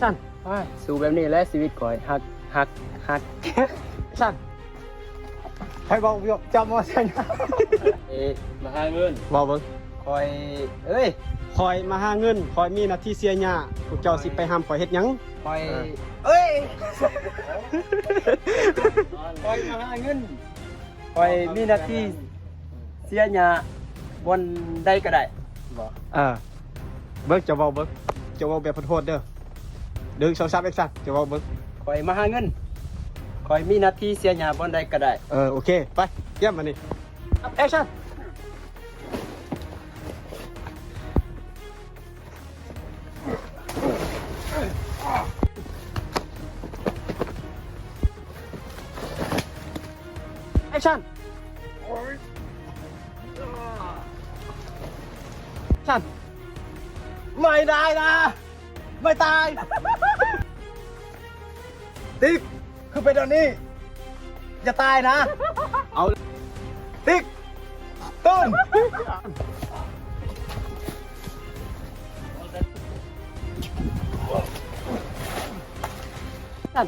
ຊັ້ນ ໂອ້ຍ ສູ້ແບບນີ້ແຫຼະຊີວິດຂ້ອຍ ຮັກ ຮັກ ຮັກ ຊັ້ນ ໃຜບອກ ເຈົ້າບໍ່ຊັ້ນ ເອີ ມາຫາເງິນ ເວົ້າເບິ່ງ ຂ້ອຍ ເອີຍ ຂ້ອຍມາຫາເງິນ ຂ້ອຍມີໜ້າທີ່ເສຍຫຍ້າ ພວກເຈົ້າຊິໄປຫ້າມຂ້ອຍເຮັດຫຍັງ? ຂ້ອຍ ເອີຍ ຂ້ອຍມາຫາເງິນ ຂ້ອຍມີໜ້າທີ່ເສຍຫຍ້າບ່ອນໃດກໍໄດ້ ບໍ່ ເອີ ເບິ່ງ ເຈົ້າເວົ້າເບິ່ງ ເຈົ້າເວົ້າແບບໂຫດໆເດີ ໜຶ່ງ ສອງ ສາມ ແອັກຊັນ ເຈົ້າເວົ້າເບິ່ງ ຂ້ອຍມາຫາເງິນ ຂ້ອຍມີໜ້າທີ່ເສຍຫຍ້າບ່ອນໃດກໍໄດ້ ເອີ ໂອເຄ ໄປ ຕຽມ ມານີ້ ແອັກຊັນ ແອັກຊັນ ແອັກຊັນ ໄມ່ໄດ້ນະ ໄມ່ຕາຍ ຕິກ ຄືເປັນແນວນີ້ ຢ່າຕາຍນະ ເອົາ ຕິກ ຕື່ນ ຊັ້ນ.